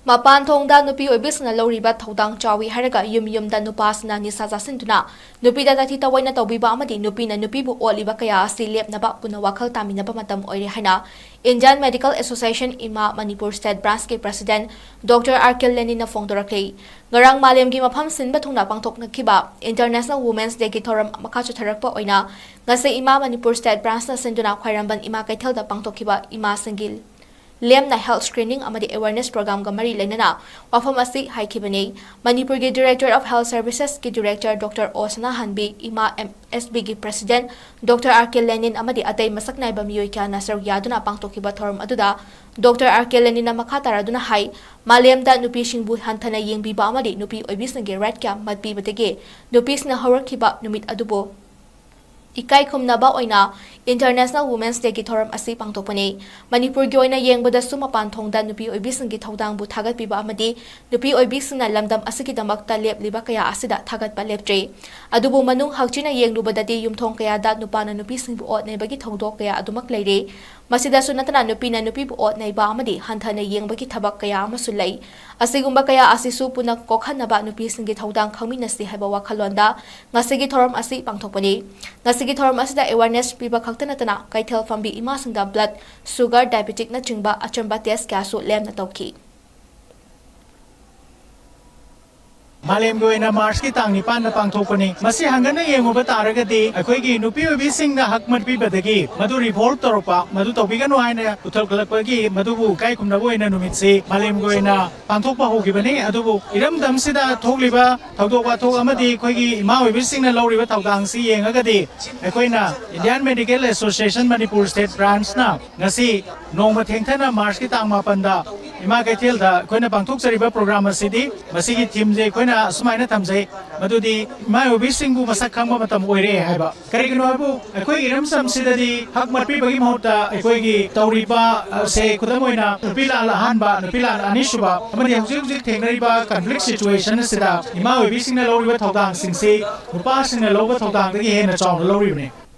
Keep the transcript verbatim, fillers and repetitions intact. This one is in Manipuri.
ꯃꯄꯥꯟ ꯊꯣꯡꯗ ꯅꯨꯄꯤ ꯑꯣꯏꯕꯤꯁꯤꯡꯅ ꯂꯧꯔꯤꯕ ꯊꯧꯗꯥꯡ ꯆꯥꯎꯏ ꯍꯥꯏꯔꯒ ꯌꯨꯝ ꯌꯨꯝꯗ ꯅꯨꯄꯥꯁꯤꯡꯅ ꯅꯤꯁꯥ ꯆꯥꯁꯤꯟꯗꯨꯅ ꯅꯨꯄꯤꯗ ꯇꯥꯊꯤ ꯇꯧꯑꯣꯏꯅ ꯇꯧꯕꯤꯕ ꯑꯃꯗꯤ ꯅꯨꯄꯤꯅ ꯅꯨꯄꯤꯕꯨ ꯑꯣꯠꯂꯤꯕ ꯀꯌꯥ ꯑꯁꯤ ꯂꯦꯞꯅꯕ ꯄꯨꯟꯅ ꯋꯥꯈꯜ ꯇꯥꯃꯤꯟꯅꯕ ꯃꯇꯝ ꯑꯣꯏꯔꯦ ꯍꯥꯏꯅ Indian Medical Association ꯏꯃꯥ Manipur State Branchꯀꯤ President Doctor R K Leninꯅ ꯐꯣꯡꯗꯣꯔꯛꯂꯤ꯫ ꯉꯔꯥꯡ ꯃꯥꯂꯦꯝꯒꯤ ꯃꯐꯝ ꯁꯤꯟꯕ ꯊꯨꯡꯅ ꯄꯥꯡꯊꯣꯛꯅꯈꯤꯕ International Women's Dayꯒꯤ ꯊꯧꯔꯝ ꯃꯈꯥ ꯆꯠꯊꯔꯛꯄ ꯑꯣꯏꯅ ꯉꯁꯤ ꯏꯃꯥ ꯃꯅꯤꯄꯨꯔ State Branchꯅ ꯁꯤꯟꯗꯨꯅ ꯈ꯭ꯋꯥꯏꯔꯝꯕꯟ ꯏꯃꯥ ꯀꯩꯊꯦꯜꯗ ꯄꯥꯡꯊꯣꯛꯈꯤꯕ ꯏꯃꯥꯁꯤꯡꯒꯤ ꯂꯦꯝꯅ health screening ꯑꯃꯗꯤ awareness programꯒ ꯃꯔꯤ ꯂꯩꯅꯅ ꯋꯥꯐꯝ ꯑꯁꯤ ꯍꯥꯏꯈꯤꯕꯅꯤ꯫ ꯃꯅꯤꯄꯨꯔꯒꯤ Director of Health Servicesꯀꯤ Director Doctor O ꯁꯅꯥꯍꯟꯕꯤ, ꯏꯃꯥ MSBꯒꯤ President Doctor R K Lenin ꯑꯃꯗꯤ ꯑꯇꯩ ꯃꯁꯛ ꯅꯥꯏꯕ ꯃꯤꯑꯣꯏ ꯀꯌꯥꯅ ꯁꯔꯨꯛ ꯌꯥꯗꯨꯅ ꯄꯥꯡꯊꯣꯛꯈꯤꯕ ꯊꯧꯔꯝ ꯑꯗꯨꯗ Doctor R K Leninꯅ ꯃꯈꯥ ꯇꯥꯔꯗꯨꯅ ꯍꯥꯏ, ꯃꯥꯂꯦꯝꯗ ꯅꯨꯄꯤꯁꯤꯡꯕꯨ ꯍꯟꯊꯅ ꯌꯦꯡꯕꯤꯕ ꯑꯃꯗꯤ ꯅꯨꯄꯤ ꯑꯣꯏꯕꯤꯁꯤꯡꯒꯤ right ꯀꯌꯥ ꯃꯠꯄꯤꯕꯗꯒꯤ ꯅꯨꯄꯤꯁꯤꯡꯅ ꯍꯧꯔꯛꯈꯤꯕ ꯅꯨꯃꯤꯠ ꯑꯗꯨꯕꯨ ꯏꯀꯥꯏ ꯈꯨꯝꯅꯕ ꯑꯣꯏꯅ International Women's Dayꯒꯤ ꯊꯧꯔꯝ ꯑꯁꯤ ꯄꯥꯡꯊꯣꯛꯄꯅꯤ꯫ ꯃꯅꯤꯄꯨꯔꯒꯤ ꯑꯣꯏꯅ ꯌꯦꯡꯕꯗꯁꯨ ꯃꯄꯥꯟ ꯊꯣꯡꯗ ꯅꯨꯄꯤ ꯑꯣꯏꯕꯤꯁꯤꯡꯒꯤ ꯊꯧꯗꯥꯡꯕꯨ ꯊꯥꯒꯠꯄꯤꯕ ꯑꯃꯗꯤ ꯅꯨꯄꯤ ꯑꯣꯏꯕꯤꯁꯤꯡꯅ ꯂꯝꯗꯝ ꯑꯁꯤꯒꯤꯗꯃꯛꯇ ꯂꯦꯞꯂꯤꯕ ꯀꯌꯥ ꯑꯁꯤꯗ ꯊꯥꯒꯠꯄ ꯂꯦꯞꯇ꯭ꯔꯤ꯫ ꯑꯗꯨꯕꯨ ꯃꯅꯨꯡ ꯍꯛꯆꯤꯟꯅ ꯌꯦꯡꯂꯨꯕꯗꯗꯤ ꯌꯨꯝꯊꯣꯡ ꯀꯌꯥꯗ ꯅꯨꯄꯥꯅ ꯅꯨꯄꯤꯁꯤꯡꯕꯨ ꯑꯣꯠ ꯅꯩꯕꯒꯤ ꯊꯧꯗꯣꯛ ꯀꯌꯥ ꯑꯗꯨꯃꯛ ꯂꯩꯔꯤ꯫ ꯃꯁꯤꯗꯁꯨ ꯅꯠꯇꯅ ꯅꯨꯄꯤꯅ ꯅꯨꯄꯤꯕꯨ ꯑꯣꯠ ꯅꯩꯕ ꯑꯃꯗꯤ ꯍꯟꯊꯅ ꯌꯦꯡꯕꯒꯤ ꯊꯕꯛ ꯀꯌꯥ ꯑꯃꯁꯨ ꯂꯩ꯫ ꯑꯁꯤꯒꯨꯝꯕ ꯀꯌꯥ ꯑꯁꯤꯁꯨ ꯄꯨꯟꯅ ꯀꯣꯛꯍꯟꯅꯕ ꯅꯨꯄꯤꯁꯤꯡꯒꯤ ꯊꯧꯗꯥꯡ ꯈꯪꯃꯤꯟꯅꯁꯤ ꯍꯥꯏꯕ ꯋꯥꯈꯜꯂꯣꯟꯗ ꯉꯁꯤꯒꯤ ꯊꯧꯔꯝ ꯑꯁꯤ ꯄꯥꯡꯊꯣꯛꯄꯅꯤ꯫ ꯉꯁꯤꯒꯤ ꯊꯧꯔꯝ ꯑꯁꯤꯗ awareness ꯄꯤꯕ ꯈꯛꯇ ꯅꯠꯇꯅ ꯀꯩꯊꯦꯜ ꯐꯝꯕꯤ ꯏꯃꯥꯁꯤꯡꯗ blood, sugar, diabeticꯅꯆꯤꯡꯕ ꯑꯆꯝꯕ test ꯀꯌꯥꯁꯨ ꯂꯦꯝꯅ ꯇꯧꯈꯤ꯫ ꯃꯥꯂꯦꯝꯒꯤ ꯑꯣꯏꯅ Marchꯀꯤ ꯇꯥꯡ ꯅꯤꯄꯥꯟꯗ ꯄꯥꯡꯊꯣꯛꯄꯅꯤ꯫ ꯃꯁꯤ ꯍꯪꯒꯠꯅ ꯌꯦꯡꯉꯨꯕ ꯇꯥꯔꯒꯗꯤ ꯑꯩꯈꯣꯏꯒꯤ ꯅꯨꯄꯤ ꯑꯣꯏꯕꯤꯁꯤꯡꯅ ꯍꯛ ꯃꯠꯄꯤꯕꯗꯒꯤ ꯃꯗꯨ revolt ꯇꯧꯔꯛꯄ, ꯃꯗꯨ ꯇꯧꯕꯤꯒꯅꯨ ꯍꯥꯏꯅ ꯄꯨꯊꯣꯛꯂꯛꯄꯒꯤ ꯃꯗꯨꯕꯨ ꯏꯀꯥꯏ ꯈꯨꯝꯅꯕ ꯑꯣꯏꯅ ꯅꯨꯃꯤꯠꯁꯤ ꯃꯥꯂꯦꯝꯒꯤ ꯑꯣꯏꯅ ꯄꯥꯡꯊꯣꯛꯄ ꯍꯧꯈꯤꯕꯅꯤ꯫ ꯑꯗꯨꯕꯨ ꯏꯔꯝꯗꯝꯁꯤꯗ ꯊꯣꯛꯂꯤꯕ ꯊꯧꯗꯣꯛ ꯋꯥꯊꯣꯛ ꯑꯃꯗꯤ ꯑꯩꯈꯣꯏꯒꯤ ꯏꯃꯥ ꯑꯣꯏꯕꯤꯁꯤꯡꯅ ꯂꯧꯔꯤꯕ ꯊꯧꯗꯥꯡꯁꯤ ꯌꯦꯡꯉꯒꯗꯤ ꯑꯩꯈꯣꯏꯅ Indian Medical Association Manipur State Branchꯅ ꯉꯁꯤ ꯅꯣꯡꯃ ꯊꯦꯡꯊꯅ Marchꯀꯤ ꯇꯥꯡ ꯃꯥꯄꯟꯗ ꯏꯃꯥ ꯀꯩꯊꯦꯜꯗ ꯑꯩꯈꯣꯏꯅ ꯄꯥꯡꯊꯣꯛꯆꯔꯤꯕ program ꯑꯁꯤꯗꯤ ꯃꯁꯤꯒꯤ themeꯁꯦ ꯑꯩꯈꯣꯏꯅ ꯑꯁꯨꯃꯥꯏꯅ ꯊꯝꯖꯩ, ꯃꯗꯨꯗꯤ ꯏꯃꯥ ꯑꯣꯏꯕꯤꯁꯤꯡꯕꯨ ꯃꯁꯛ ꯈꯪꯕ ꯃꯇꯝ ꯑꯣꯏꯔꯦ ꯍꯥꯏꯕ꯫ ꯀꯔꯤꯒꯤꯅꯣ ꯍꯥꯏꯕꯨ ꯑꯩꯈꯣꯏ ꯏꯔꯝꯗꯝꯁꯤꯗꯗꯤ ꯍꯛ ꯃꯠꯄꯤꯕꯒꯤ ꯃꯍꯨꯠꯇ ꯑꯩꯈꯣꯏꯒꯤ ꯇꯧꯔꯤꯕ, ꯑ, ꯁꯦ ꯈꯨꯗꯝ ꯑꯣꯏꯅ ꯅꯨꯄꯤ ꯂꯥꯟ ꯑꯍꯥꯟꯕ, ꯅꯨꯄꯤ ꯂꯥꯟ ꯑꯅꯤꯁꯨꯕ ꯑꯃꯗꯤ ꯍꯧꯖꯤꯛ ꯍꯧꯖꯤꯛ ꯊꯦꯡꯅꯔꯤꯕ conflict situation ꯑꯁꯤꯗ ꯏꯃꯥ ꯑꯣꯏꯕꯤꯁꯤꯡꯅ ꯂꯧꯔꯤꯕ ꯊꯧꯗꯥꯡꯁꯤꯡꯁꯤ ꯅꯨꯄꯥꯁꯤꯡꯅ ꯂꯧꯕ ꯊꯧꯗꯥꯡꯗꯒꯤ ꯍꯦꯟꯅ ꯆꯥꯎꯅ ꯂꯧꯔꯤꯕꯅꯤ꯫